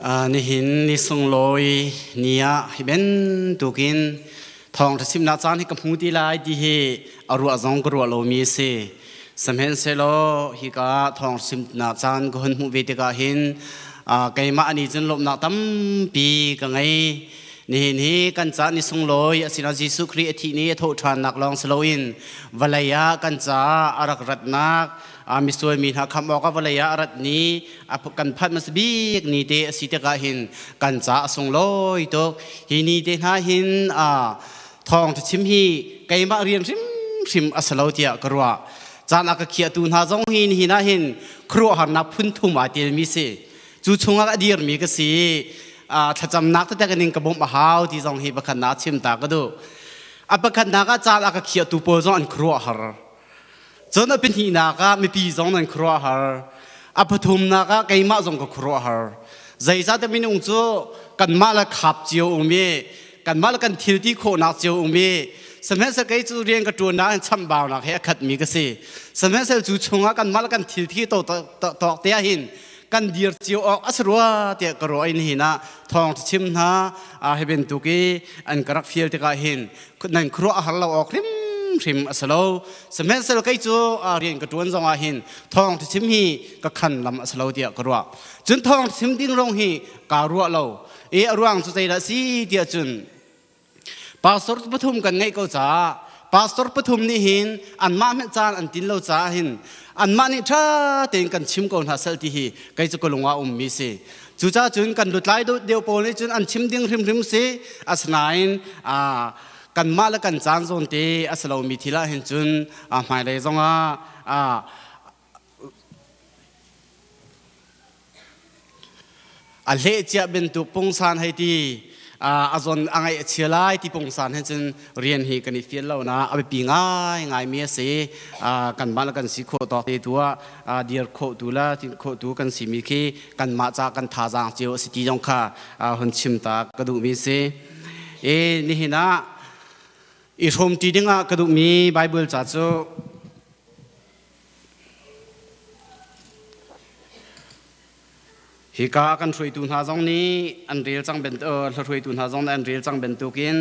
Nihin ni sunglawi ni ah hi bantukin thawngṭha chimnak caan hi ka hmu ti lai ti hi a ruah zong ka ruah lomi a si. Sihmanhsehlaw hika thawngṭha chimnak caan ka hun hmuh ve tikah hin keimah nih cun lawmhnak tampi ka ngei. Nihin hi kan ca ni sunglawi asinain Jesuh Khrih a thih ni a thawhṭhannak lawng si loin vawlei ah kan caah a rak ratnak misual mi hna khamh awkah vawlei ah a rat ni kan phanh hmasa bik ni te a si tikah hin kan ca a sunglawi tuk. Hi ni te hna hin thawngṭha chim hi keimah rian hrimhrim a si lo tiah ka ruah. Caan a ka khiahtu hna zong hi nihin ah hin khuaruahharnak phun thum aa telmi si. Cu chungah a dirmi ka si. Thlacamnak taktak in ka bawmh a hau ti zong hi pakhatnak chim ta ka duh. A pakhatnak ah caan a ka khiahtu pawl zong an khuaruahhar. Cun a pahnihnak ah mipi zong nan khuaruahhar. A pathumnak ah keimah zong ka khuaruahhar. Zeicahtiah minung cu kanmah le khap cio um i kanmah le kan thil ti khawhnak cio um i sihmanhsehlaw kei cu rian ka ṭuannak in chamhbaunak he a khatmi ka si. Sihmanhsehlaw cu chungah kanmah le kan thil thi tawk te ah hin kan dir cio awk a si rua tiah ka ruah in hin ah thawng chim hna hi bantuk i an ka rak fial tikah hin nan khuaruah a har lo awk hrimhrim a si lo. Sihmanhsehlaw kei cu rian ka ṭuan zong ah hin thawng chim hi ka khan lam a si lo tiah ka ruah. Cun thawng chim ding rong hi kaa ruah lo i a ruang cu zeidah a si tiah cun pastor pathum kan ngeih ko caah pastor pathum nih hin anmah hmanh caan an tin lo caah hin anmah nih ṭha tein kan chim ko hna sel ti hi kei cu ka lung ah ummi si. Cucaah cun kan lutlai deuh pawl nih cun an chim ding hrimhrim si. Asinain kanmah le kan caan zawn te a si lomi thil ah hin cun hmailei zongah A hlehciah bantuk pungsan hei ti a zawn a ngaih a chia lai ti pungsan hin cun rian hi kan i fial lo na a biapi ngaingaimi a si. Kanmah le kan si khawh tawk te tu ah dir khawh tu le tin khawh tu kan simi khi kanmah ca kan thazaang cio a si ti zong kha hun chim ta ka duhmi si. E nihin ah i hrawmṭi dingah ka duhmi Bible ca cu Hika ah kan hruaitu hna zong nih an rel cang hruaitu hna zong nih an rel cang bantukin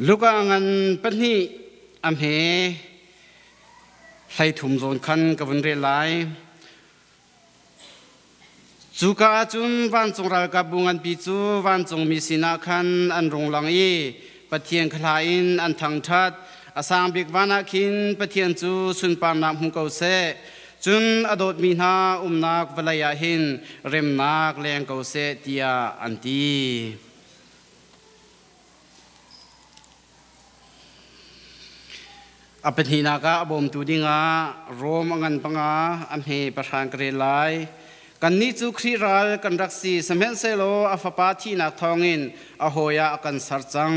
Luka ngan pahnih a hme 13 zawn khan ka vun rel lai. Cuka ah cun vancung ralkapbu nganpi cu vancungmi sinah khan an rung lang i Pathian kha hla in an thangṭhat. A sang bik van ah khin Pathian cu sunparnak hmu ko seh. Cun a dawtmi hna umnak vawlei ah hin remnak leng ko seh, tiah an ti. A pahnihnak ah a bawmtu dingah Rom a ngan panga a hme pahran ka rel lai. Kannih cu Khrih ral kan rak si, sihmanhsehlaw a Fapa thihnak thawngin a hawi ah a kan ser cang.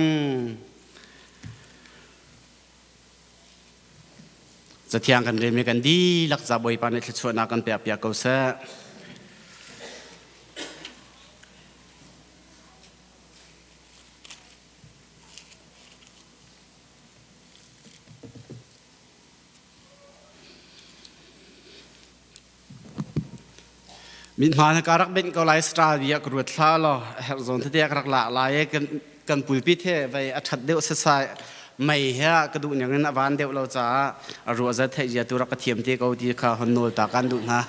Cathiang kan relmi kan dihlak ca Bawipa nih thluachuahnak kan pekpiak ko seh. Mithmaan ka rak benh ko lai star bia ka ruat hlah law herh zawn tete ka rak lak lai i kan pulpit he vei a ṭhat deuh sasai mei he ka duh ning in a van deuh lo caah a ruah zat theih zia tu rak ka thiam te ko ti kha hon nawl ta kan duh hna.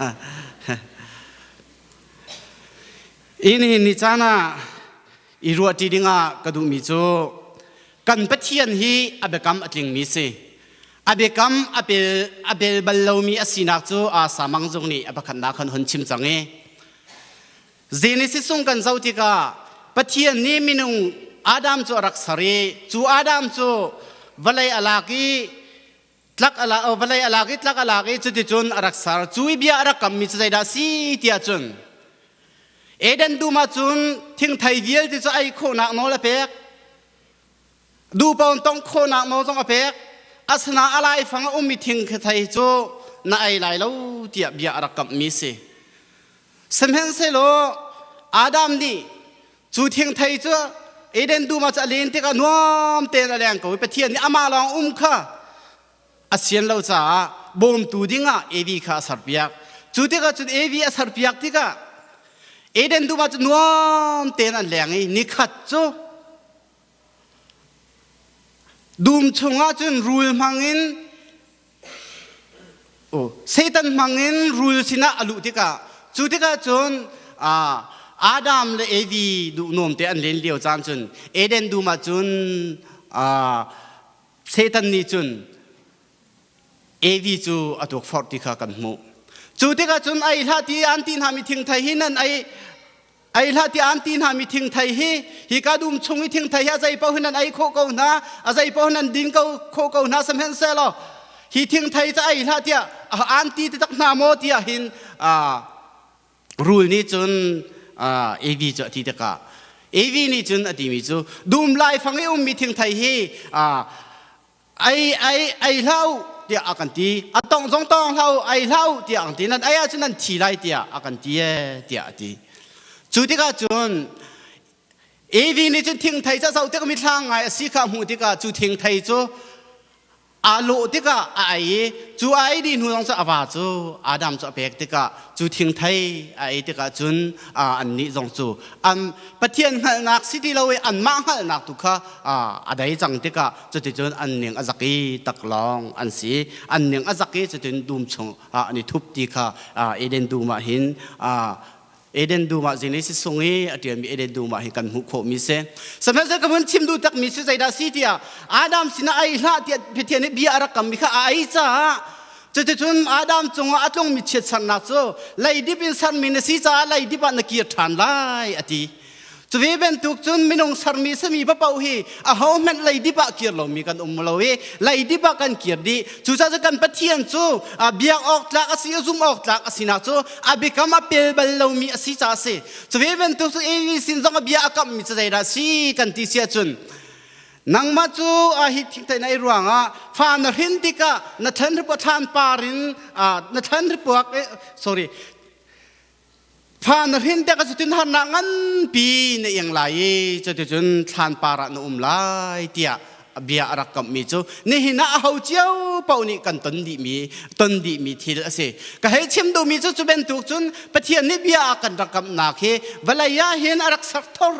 Inn hi ni caan ah i ruahṭi dingah ka duhmi cu kan Pathian hi a biakam a tlingmi si. A biakam a pel a bel bal lomi a sinak cu Asa mang zung nih a pakhatnak khan hun chim cang i Genesis sung kan zoh tikah Pathian nih minung Adam cu a rak ser i cu Adam cu vawlei a lak i tlak a la vawlei a lak i tlak a lak i cuticun a rak ser. Cu i bia a rak kammi cu zeidah a si tiah cun Eden dum ah cun thingthei vialte cu ei khawhnak nawl a pek. Duhpawn tongh khawhnak nawl zong a pek. Asina a laifang a ummi thingthei cu na ei lai lo tiah bia a rak kamhmi si. Sihmanhsehlaw Adam nih cu thingthei cu Eden dum ah cu a len tikah nuam tein a leng ko i Pathian nih amah lawng um kha. A sian lo caah bawmtu dingah Evi kha a serpiak. Cu tikah cun Evi a serpiak tikah Eden dum ah cun nuam tein an leng i nikhat cu dum chungah cun rul hmangin Satan hmangin rul sinah a luh tikah cu tikah cun Adam le Evi duh nuam te an len lio caan cun Eden dum ah cun Satan nih cun Evi cu a tukforh ti kha kan hmuh. Cu tikah cun ei hlah ti an ti hna mi thingthei hi nan ei ei hlah ti an ti hna mi thingthei hi hika dum chung i thingthei hi a zei paoh hi nan ei khawh ko hna a zei paoh nan din ko khawh ko hna sihmanhsehlaw hi thingthei ca ei hlah tiah an ti taktak hna maw tiah hin rul nih cun Evi cu a ti tikah Evi nih cun a timi cu dum laifang i ummi thingthei hi ai ai ai hlah u tiah a kan ti a tong zong tong hlah u ai hlah u tiah a kan ti nan ai ahcun nan thi lai tiah a kan ti e tiah a ti cu tikah cun Evi nih cun thingthei ca zoh tik mithlang ngai a si kha hmuh tikah cu thingthei cu aa lawh tikah a ei i cu a ei dih hnu zong cu a va cu Adam cu a pek tikah cu thingthei a ei tikah cun annih zong cu an Pathian hngalhnak si ti lo i anmah hngalhnak tu kha a dai cang tikah cuticun an ning a zak i taklawng an si an ning a zak i cutin dum chung ah an i thup ti kha Eden dum ah hin Eden dum ah Genesis sung i a ṭialmi Eden dum ah hin kan hmuh khawhmi si. Sihmanhsehlaw ka vun chim duh takmi cu zeidah si tiah Adam sinah ai hlah tiah Pathian nih bia a rak kammi kha a ei caah cuticun Adam cungah a tlungmi chiatsernak cu leidip in sermi na si caah leidip ah na kir ṭhan lai a ti. Cuve bantuk cun minung sermi sami paoh hi ahohmanh leidip ah kir lomi kan um lo i leidip ah kan kir dih. Cucaah cu kan Pathian cu biak awk tlak a si, zumh awk tlak a sinak cu a biakam a pel bal lomi a si caah a si. Cuve bantuk cu Evi sin zong a bia a kamhmi cu zeidah a si kan ti si ahcun nangmah cu a hi thingthei na ei ruangah fa na hrin tikah na thlan ripuak thlan par in na thlan ripuak sorry Fa na hrin tik ah cun harnak nganpi na iang lai i cuticun thlan par ah na um lai tiah bia a rak kamhmi cu nihin ah aho cio paoh nih kan ton dihmi ton dihmi thil a si. Ka hei chim duhmi cu cu bantuk cun Pathian nih bia a kan rak kamhnak hi vawlei ah hin a rak ser thor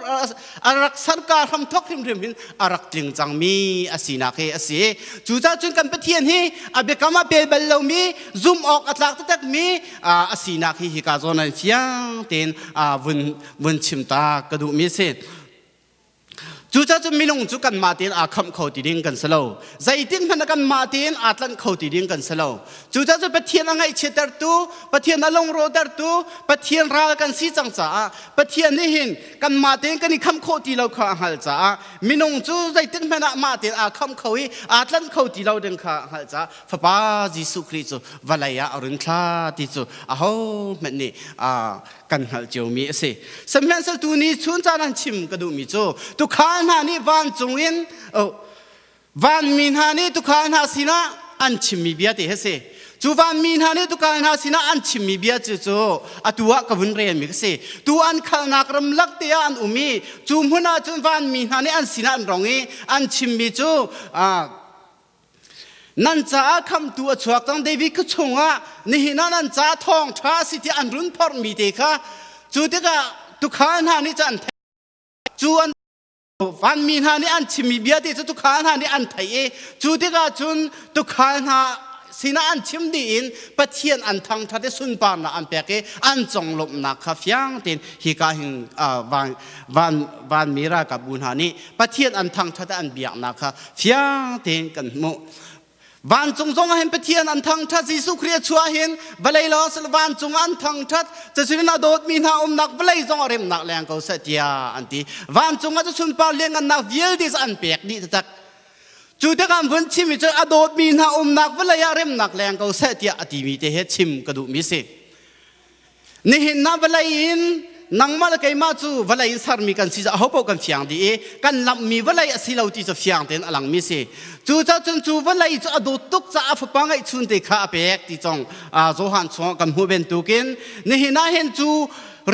a rak sarka hramthok hrimhrim hin a rak tling cangmi a sinak hi a si. Cucaah cun kan Pathian hi a biakam a pel bal lomi zumh awk a tlak taktakmi a sinak hi hika zawn an fiang tein vun vun chim ta ka duhmi a si. Cucaah cun minung cu kanmah tein aa khamh kho ti ding kan si lo. Zeitin hmanh kanmah tein aa tlanh kho ti ding kan si lo. Cucaah cun Pathian a ngaihchiattertu, Pathian a lungrawhtertu, Pathian ral kan si cang caah Pathian nih hin kanmah tein kan i khamh khawh ti lo kha a hngalh caah minung cu zeitin hmanh ah mah tein aa khamh kho i aa tlanh kho ti lo ding kha a hngalh caah Fapa Jesuh Khrih cu vawlei ah a run thla ti cu ahohmanh nih kan hngalh ciomi a si. Sihmanhsehlaw tu ni chun caan an chim ka duhmi cu tuukhal hna nih vancung in vanmi hna nih tuukhal hna sinah an chimmi bia te hi a si. Cu vanmi hna nih tuukhal hna sinah an chimmi bia cu cu atu ah ka vun relmi ka si. Tu an khalnak ramlak te ah an um i cu hmun ah cun vanmi hna nih an sinah an rong i an chimmi cu Nan caah khamtu a chuak cang David khua chungah nihin ah nan caah thawngṭha a si tiah an run phorhmi te kha cu tikah tuukhal hna nih cun an theih cu an vanmi hna nih an chimmi bia te cu tuukhal hna nih an theih i cu tikah cun tuukhal hna sinah an chim dih in Pathian an thangṭhat i sunparnak an pek i an conglawmhnak kha fiang tein hika hin van van vanmi ralkapbu hna nih Pathian an thangṭhat i an biaknak kha fiang tein kan hmuh. Vancung zong ah hin Pathian an thangṭhat Jesuh Khrih a chuah hin vawlei lawng si vancung ah an thangṭhat cucun a dawtmi hna umnak vawlei zong a remnak leng ko seh tiah an ti. Vancung ah cu sunpar lianngannak vialte cu an pek dih taktak. Cu tikah an vun chim i cu a dawtmi hna umnak vawlei ah remnak leng ko seh tiah a timi te he chim ka duhmi si. Nihin na vawlei in nangmah le keimah cu vawlei in sermi kan si caah ahopaoh kan fiang dih i kan lamhmi vawlei a si lo ti cu fiang tein a langmi si. Cucaah cun cu vawlei cu a dawt tuk caah fapa ngeihchun te kha a pek ti cong Johan chungah kan hmuh bantukin nihin ah hin cu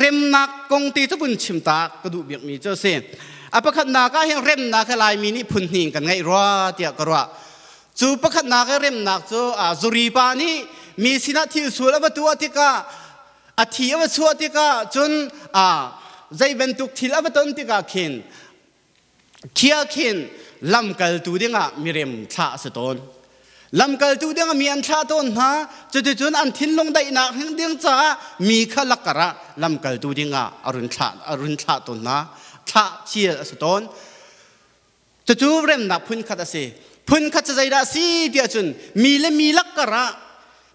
remnak kong te cu vun chim ta ka duh bikmi cu a si. A pakhatnak ah hin remnak hi Laimi nih phun hnih in kan ngeih rua tiah ka ruah. Cu pakhatnak i remnak cu zuri pa nih mi sinah thil sual a va tuah tikah, a thi a va chuah tikah, cun zei bantuk thil a va ton tikah khin khia khin lamkaltu dingah mirem thlah a si tawn. Lamkaltu dingah mi an thlah tawn hna. Cuticun an thinlung daihnak ding caah mi kha lakkar ah lamkaltu dingah a run thlah, a run thlah tawn hna, thlah thial a si tawn. Cucu remnak phun khat a si. Phun khat cu zeidah a si tiah cun mi le mi lakkar ah,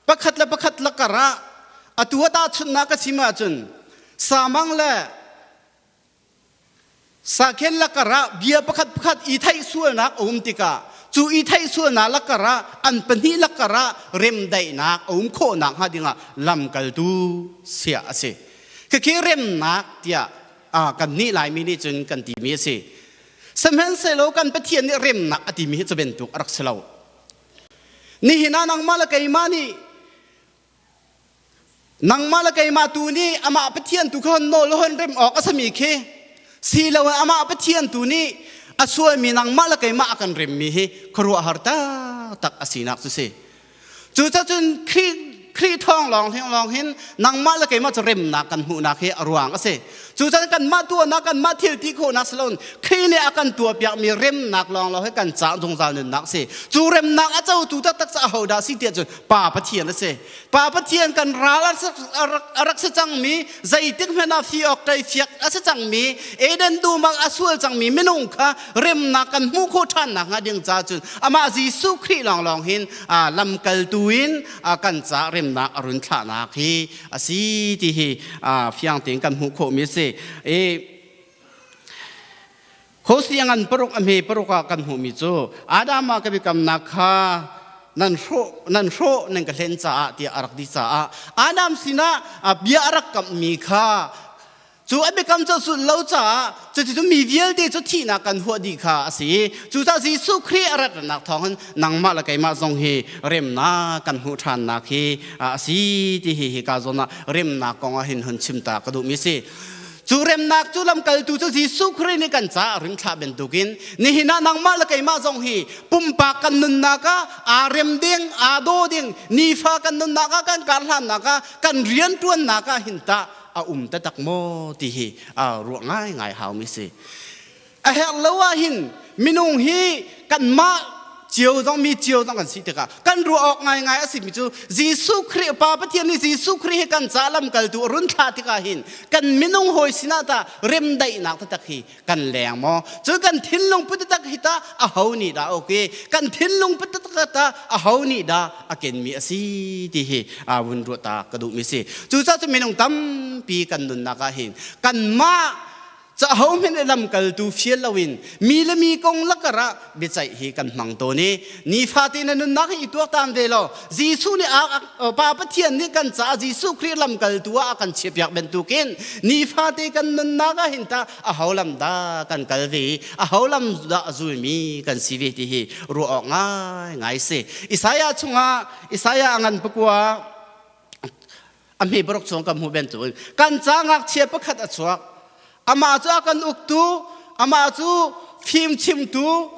pakhat le pakhat lakkar ah, atu a tahchunhnak ka chim ahcun samang le Sakhen lakar ah bia pakhat pakhat i theih sualnak a um tikah cu i theih sualnak lakar ah an pahnih lakar ah remdaihnak a um khawhnak hnga dingah lamkaltu siah a si. Khikhi remnak tiah kan nih Laimi nih cun kan timi a si. Sihmanhsehlaw kan Pathian nih remnak a timi hi cu bantuk a rak si lo. Nihin ah nangmah le keimah nih, nangmah le keimah tu nih amah Pathian tu kha nawl hon rem awk a sami khi si lo, amah Pathian tu nih a sualmi nangmah le keimah a kan remmi hi khuaruahhar taktak a sinak cu si. Cucacun Khrih Khrih thawng lawng hin lawng hin nangmah le keimah cu remnak kan hmuhnak hi a ruang a si. Cucaah kanmah tuahnak, kanmah thil ti khawhnak si loin Khrih nih a kan tuahpiakmi remnak lawng lawng hi kan caah zungzal nunnak a si. Cu remnak a cotu taktak cu ahodah si tiah cun Pa Pathian a si. Pa Pathian kan ral a rak si cangmi, zeitik hmanh ah fi awk ṭai fiak a si cangmi, Eden dum ah a sual cangmi minung kha remnak kan hmuh khawh ṭhan nakhnga ding caah cun amah Jesuh Khrih lawnglawng hin lamkaltu in kan caah remnak a run thlahnak hi a si ti hi fiang tein kan hmuh khawhmi a si. Hosea ngan paruk a hme paruk ah kan hmuhmi cu Adam ah ka biakamnak kha nan hrawh, nan hrawh, nan ka hlen caah tiah a rak ti caah Adam sinah bia a rak kamhmi kha, cu a biakam cu sulh lo caah cuti mi vialte cu thihnak kan huah dih kha a si. Cucaah Jesuh Khrih a ratnak thawng hin nangmah le keimah zong hi remnak kan hmuh ṭhannak hi a si ti hi hika zawn ah remnak kong ah hin hun chim ta ka duhmi si. Cu remnak cu lamkaltu cu Jesuh Khrih nih kan caah rim thlah bantukin nihin ah nangmah le keimah zong hi pumpak kan nunnak ah aa rem ding, aa daw ding, nifa kan nunnak ah, kan karhlannak ah, kan rianṭuannak ah hin tah a um taktak maw ti hi ruah ngaingai haumi si. A herh lo ah hin minung hi kanmah cio zong, mi cio zong kan si tikah kan ruah awk ngaingai a simi cu Jesuh Khrih, Pa Pathian nih Jesuh Khrih hi kan ca lamkaltu a run thlah tikah hin kan minung hawi sinah tah remdaihnak taktak hi kan leng maw? Cun kan thinlung put taktak hi tah aho nih dah okay kan thinlung put taktak tah aho nih dah a kenmi a si ti hi vun ruah ta ka duhmi si. Cucaah cu minung tampi kan nunnak ah hin kanmah caho hmanh lamkaltu fial loin mi le mi kong lakar ah biaceih hi kan hmang tawn i nifate na nunnak hi i tuaktan ve law, Jesuh nih Pa Pathian nih kan caah Jesuh Khrih lamkaltu ah a kan chiahpiak bantukin nifate kan nunnak ah hin tah aho lam dah kan kal ve, aho lam dah a zulmi kan si ve ti hi ruah awk ngaingai si. Isaiah chungah, Isaiah a ngan pakua a hme paruk chung kan hmuh bantukin kan ca ngakchia pakhat a chuak, amah cu a kan uktu, amah cu fim chimtu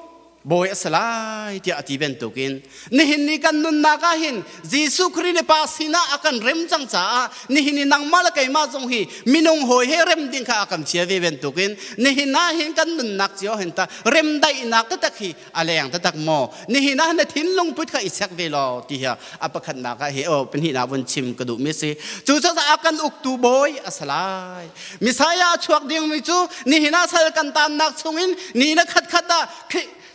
bawi a si lai tiah a ti bantukin nihin ni kan nunnak ah hin Jesuh Khrih nih Pa sinah a kan rem cang caah nihin ni nangmah le keimah zong hi minung hawi he rem ding kha a kan chia ve bantukin nihin ah hin kan nunnak cio hin ta remdaihnak taktak hi a leng taktak maw? Nihin ah na thinlung put kha i check ve law ti hi a pakhatnak ah hi o pahnihnak vun chim ka duhmi si. Cucaah a kan uktu bawi a si lai. Messiah a chuak dingmi cu nihin ah sal kan tannak chungin ni na khatkhat ah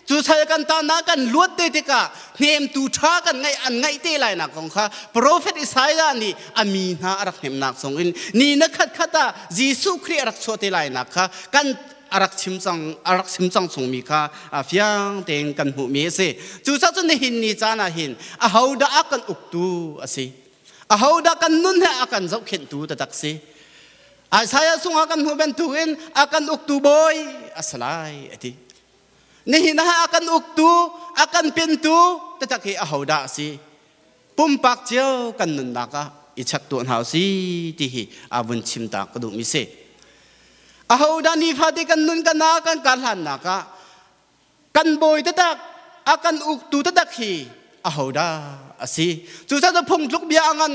cu sal kan tannak kan luat te tikah hnemtu ṭha kan ngaih an ngaih te lai nak kong kha profet Isaiah nih a mi hna a rak hnemnak chungin ni na khatkhat ah Jesuh Khrih a rak chuah te lai nak kha kan a rak chim cang, a rak chim cang chungmi kha fiang tein kan hmuhmi a si. Cucaah cun nihin ni caan ah hin ahodah a kan uktu a si, ahodah kan nun he a kan zohkhenhtu taktak si? Isaiah chungah kan hmuh bantukin a kan uktu bawi a si lai a ti. Nihin ah a kan uktu, a kan pentu taktak hi ahodah a si? Pumpak cio kan nunnak ah i chek tuah hna si ti hi a vun chim ta ka duhmi si. Ahodah nifate kan nun kan ah kan karhlannak ah kan bawi taktak? a kan uktu taktak hi ahodah a si? Cucaah phungtluk bia a ngan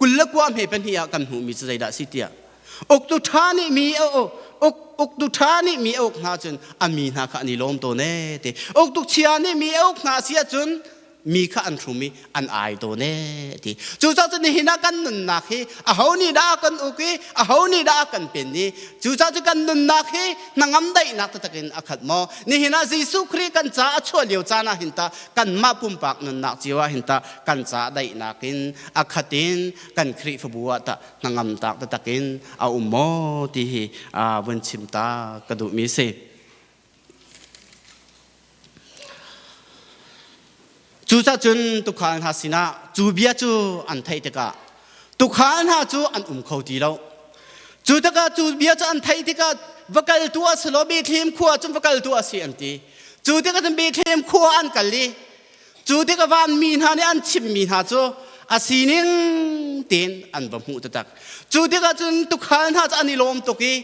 29 hme pahnih ah kan hmuhmi cu zeidah a si tiah uktu ṭha nih mi a uk uktu ṭha nih mi a uk hna cun a mi hna kha an i lawm tawn ee ti. Uktu chia nih mi a uk hna si ahcun mi kha an hrum i an ai tawn ee ti. Cucaah cun nihin ah kan nunnak hi aho nih dah a kan uk i aho nih dah a kan pen i cucaah cu kan nunnak hi hnangam daihnak taktak in a khat maw? Nihin ah Jesuh Khrih kan ca a chuah lio caan ah hin tah kanmah pumpak nunnak cio ah hin tah kan ca daihnak in a khat in kan Khrihfabu ah tah hnangam tak taktak in a um maw ti hi vun chim ta ka duhmi si. Cucaah cun tuukhal hna sinah cu bia cu an theih tikah tuukhal hna cu an um kho ti lo. Cu tikah cu bia cu an theih tikah va kal tuah selaw Bethlehem khua cun va kal tuah si an ti. Cu tikah cun Bethlehem khua an kal i cu tikah vanmi hna nih an chimmi hna cu a sining tein an va hmuh taktak. Cu tikah cun tuukhal hna cu an i lawm tuk i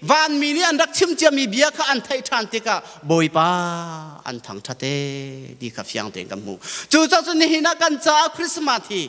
vanmi nih an rak chim ciami bia kha an theih ṭhan tikah Bawipa an thangṭhat ee ti kha fiang tein kan hmuh. Cucaah cun nihin ah kan caah Christmas hi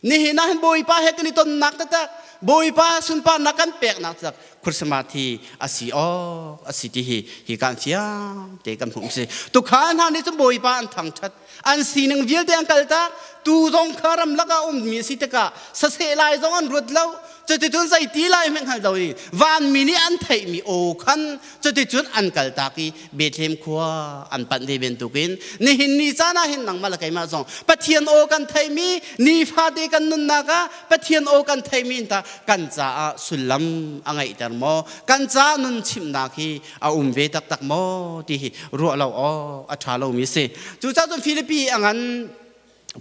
nihin ah hin Bawipa he kan i tonnak taktak, Bawipa sunparnak kan peknak taktak Christmas hi a si awk a si ti hi hi kan fiang te kan hmuh si. Tuukhal hna nih cun Bawipa an thangṭhat, an sining vialte an kaltak, tuu zong kha ramlak ah ummi a si tikah saseh lai zong an ruat lo. Cuticun zeiti lai hmanh hngal lo in vanmi nih an theihmi aw khan cuticun an kaltak i Bethlehem khua an panh ve bantukin nihin ni caan ah hin nangmah le keimah zong Pathian aw kan theihmi nifate kan nunnak ah Pathian aw kan theihmi in tah kan caah sullam a ngeihter maw? Kan caah nun chimhnak hi a um ve taktak maw ti hi ruah lo awk a ṭha lomi si. Cucaah cun Filipi a ngan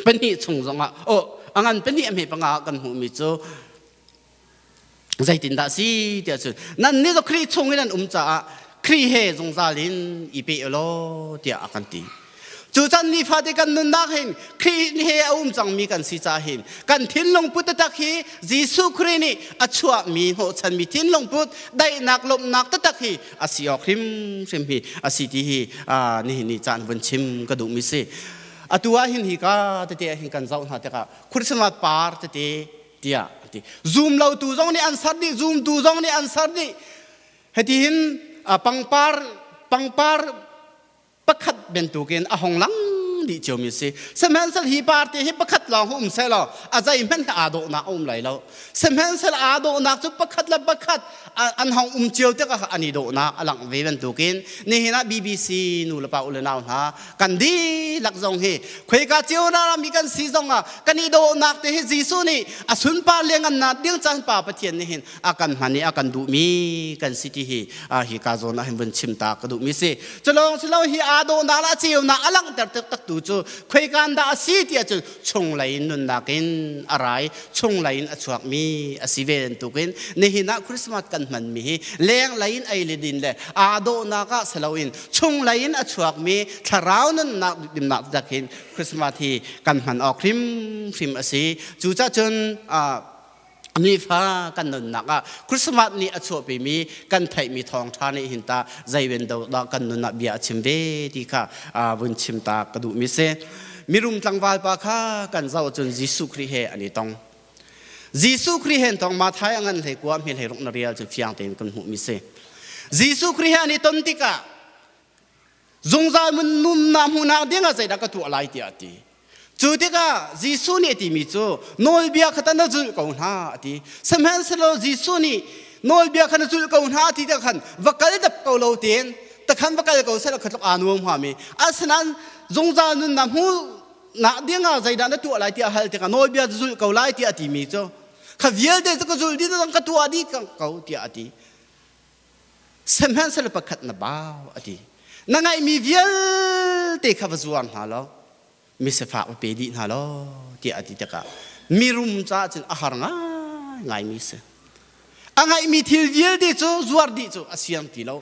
pahnih chung zongah oh a ngan pahnih a hme panga kan hmuhmi cu zeitindah si tiah cun nan nih cu Khrih chung in an um caah Khrih he zungzal in i pe law tiah a kan ti. Cu can nifate kan nunnak hin Khrih he a um cangmi kan si caah hin kan thinlung put taktak hi Jesuh Khrih nih a chuahmi hnawhchanmi thinlung put daihnak lawmhnak taktak hi a si awk hrimhrim hi a si ti hi nihin ni caan vun chim ka duhmi si. Atu ah hin hi ka tete ah hin kan zoh hna tikah Christmas par tete tiah a ti. Zum lotu zong nih an ser dih, zumtu zong nih an ser dih. Hiti hin pangpar pangpar pakhat bantukin a hong lang dih ciomi si. Sihmanhsehlaw hi par te hi pakhat lawng um seh law a zeihmanh aa dawhnak a um lai lo. Sihmanhsehlaw aa dawhnak cu pakhat le pakhat an hong um cio tikah an i dawhnak a langh ve bantukin nihin ah BBC nu le pa u le nau hna kan dihlak zong hi khoika cio rami kan si zong ah kan i dawhnak te hi Jesuh nih a sunpar le ngannak ding caan Pa Pathian nih hin a kan hman i a kan duhmi kan si ti hi hi ka zawn ah hin vun chim ta ka duhmi si. Culawng silo hi aa dawhnak le a ceunak a langhter taktak tu cu khoika dah a si ti ahcun chunglei in nunnak in a rai chunglei in a chuakmi a si ve bantukin nihin ah Christmas kan hmanmi hi lenglei in ei le din le aa dawhnak ah si loin chunglei in a chuakmi thlarau nunnak dimnak tak hin Christmas hi kan hman awk hrimhrim a si. Cucaah cun nifa kan nunnak ah Christmas nih a chuahpimi kan theihmi thawngṭha nih hin ta zeiben do dah kan nun ah bia a chim ve ti kha vun chim ta ka duhmi si. Mirum tlangval pa kha kan zoh cun Jesuh Khrih he an i tong. Jesuh Khrih he an tong Matthai a ngan hlei kua hme hlei ruk na rial cu fiang tein kan hmuhmi si. Jesuh Khrih he an i ton tikah zungzal nunnak hmuhnak ding ah zeidah ka tuah lai tiah a ti. Cu tikah Jesuh nih a timi cu nawlbia kha ta na zulh ko hna a ti. Sihmanhsehlaw Jesuh nih nawlbia kha na zulh ko hna a ti tikah khan va kal dap ko lo tein takhan va kal ko seh kha tluk aa nuam hngami. Asinain zungzal nunnak hmuhnak ding ah zeidah na tuah lai tiah hal tikah nawlbia zulh ko lai tiah a timi cu kha vialte cu ka zulh dih ka tuah dih ko tiah a ti. Sihmanhsehlaw pakhat na bau a ti. Na ngeihmi vialte kha va zuar hna law misifak va pe dih hna law tiah a ti tikah mirum caah cun a har ngaingaimi si. A ngeihmi thil vialte cu zuar dih cu a siang ti lo.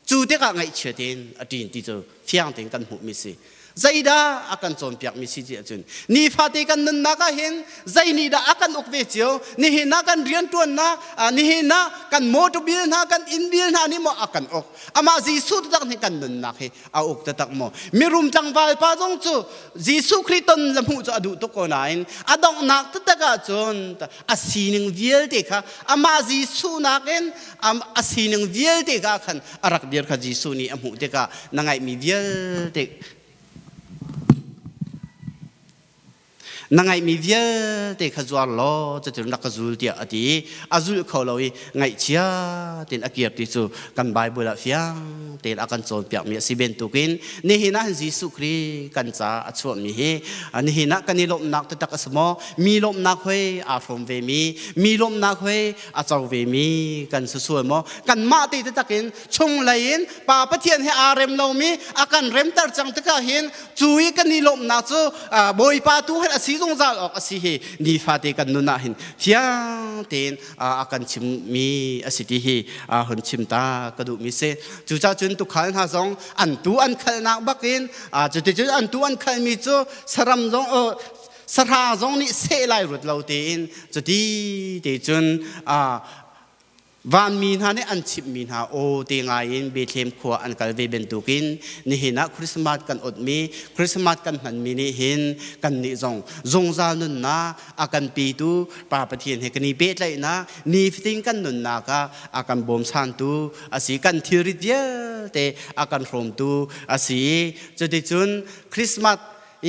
Cu tikah ngaihchia tein a ṭin ti cu fiang tein kan hmuhmi si. Zeidah a kan cawnpiakmi si ti ahcun nifate kan nunnak ah hin zei nih dah a kan uk ve cio? Nihin ah kan rianṭuannak, nihin ah kan motor bill hna, kan inn bill hna nih maw a kan uk? Amah Jesuh taktak nih kan nunnak hi a uk taktak maw? Mirum tlangval pa zong cu Jesuh Khrih ton le hmuh cu a duh tuk ko nain a donghnak taktak ahcun a sining vialte kha amah Jesuh nakin a sining vialte kha khan a rak dir kha Jesuh nih a hmuh tikah na ngaihmi vialte na ngaihmi vialte kha zuar law cutin rak ka zul tiah a ti i a zul kho lo i ngaihchia tein a kir ti cu kan Bible ah fiang tein a kan cawnpiakmi a si bantukin nihin ah Jesuh Khrih kan ca a chuahmi hi nihin ah kan i lawmhnak taktak a si maw? Mi lawmhnak hoi aa hrawm ve mi, mi lawmhnak hoi a co ve mi kan si sual maw? Kanmah te taktak in chunglei in Pa Pathian he aa rem lomi a kan remter cang tikah hin cu i kan i lawmhnak cu Bawipa tu hin a si zungzal awk a si hi nifate kan nun ah hin fiang tein a kan chimmi a si ti hi hun chim ta ka duhmi si. Cucaah cun tuukhal hna zong an tu an khalnak bakin cuticun an tu an khalmi cu saram zong sahra zong nih seh lai ruat lo tein cuti te cun Vanmi hna nih an chimhmi hna aw te ngai in Bethlehem khua an kal ve bantukin nihin ah Christmas kan otmi, Christmas kan hmanmi nih hin kannih zong zungzal nunnak a kan petu Pa Pathian he kan i pehtlaihnak nifatin kan nunnak ah a kan bawmchantu a si, kan thilrit vialte a kan hrawmtu a si i cuticun Christmas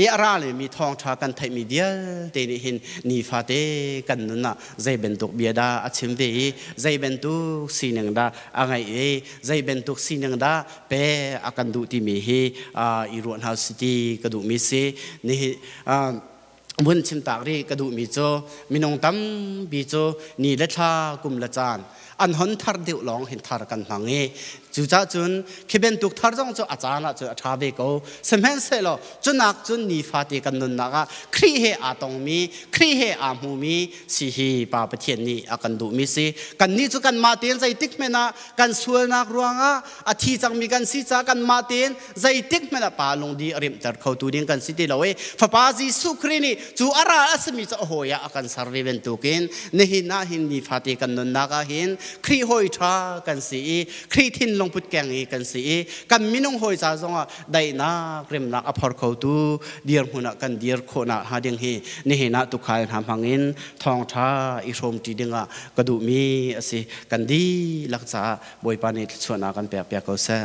i a ra lemi thawngṭha kan theihmi vialte nih hin nifate kan nun ah zei bantuk bia dah a chim ve i zei bantuk sining dah a ngeih i zei bantuk sining dah pe a kan duh timi hi i ruah hna si ti ka duhmi si. Nihin vun chim tak rih ka duhmi cu minung tampi cu ni le thla, kum le caan an hon thar deuh lawng hin thar kan hmang i cucah cun khi bantuk thar zong cu a caan ah cun a ṭha ve ko. Sihmanhsehlaw cunak cun nifate kan nunnak ah Khrih he aa tongmi, Khrih he aa hmumi si hi Pa Pathian nih a kan duhmi si. Kannih cu kanmah tein zeitik hmanh ah kan sualnak ruangah a thi cangmi kan si caah kanmah tein zeitik hmanh ah Pa lungdi a rimhter khotu ding kan si ti lo i Fapa Jesuh Khrih nih cu a ral a simi cu a hawi ah a kan ser ve bantukin nihin ah hin nifate kan nunnak ah hin Khrih hawi ṭha kan si i Khrih thinlung put keng i kan si i kan minung hawi ca zongah daihnak remnak a phor khotu dirhmun ah kan dir khawhnak hnga ding hi nihin ah tuukhal hna hmangin thawngṭha i hrawmṭi dingah ka duhmi a si. Kan dihlak caah Bawipa nih thluachuahnak kan pek piak ko seh.